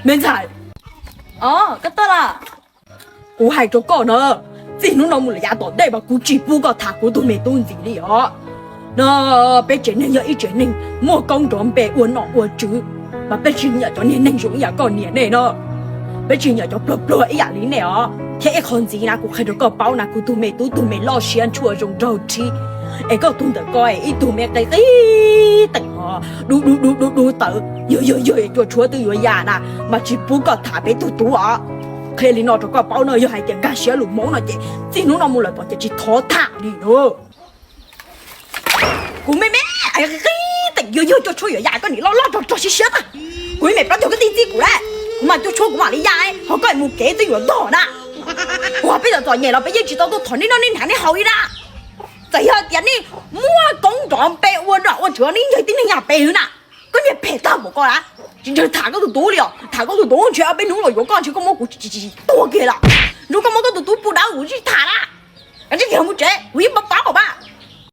Me ntxhais, o, koj tuaj los? Kuv hais rau koj na, txij hnub no mus lawm yav tom ntej mas kuv tsis pub koj tham kuv tus me tub ntxiv li os. No, peb tsev neeg yog ib tsev neeg muaj koob nrov npe ua nom ua tswv, mas peb tsis nyiam cov niag neeg zoo ib yam koj niam nej no. Peb tsis nyiam cov pluag pluag ib yam li nej os. Thiab ib qho ntxiv na, kuv qhia rau koj paub na, kuv tus me tub tug me loj siab ntshua zoo nraug rhib, es koj tug ntawm ko ib tug me qe qib teem os, du du du du du tawv, yog yog yog cua tshuab twb yuav ya na, mas tsis pub koj tham peb tug tub os. Qhia li no rau koj paub no, yog hais tias nkag siab lus Hmoob no ces txij hnub no mus lawm tom ces tsis thov tham li os. Kuv me me qib teem, yog yog cua tshuab yuav ya, koj nim loj loj rog rog siab siab tag. Kuv me me plaub caug koj tij txij kuv lawm, kuv mas cua tshuab kuv mam li ya, ho koj mus kev twb yuav ntog na. Ua peb txom txom nyem los peb yeej tsis tau tuaj thov nej noj nej hnav nej haus li na. Txawm yog tias nej muaj koob nrov npe ua nom ua tswv, nej yog tib neeg yam pem hwv na, koj niag phem tag npaum koj na, tsis ntshaw tham koj tus tub li os. Tham koj tus tub ntshe ob peb hnub los yuav koj ntshe koj muab kuv tsis tuag kiag lawm. Nrog koj muab koj tus tub pub dawb kuv tsis tham na. Kav tsij khiav mus tsev, kuv yeej pab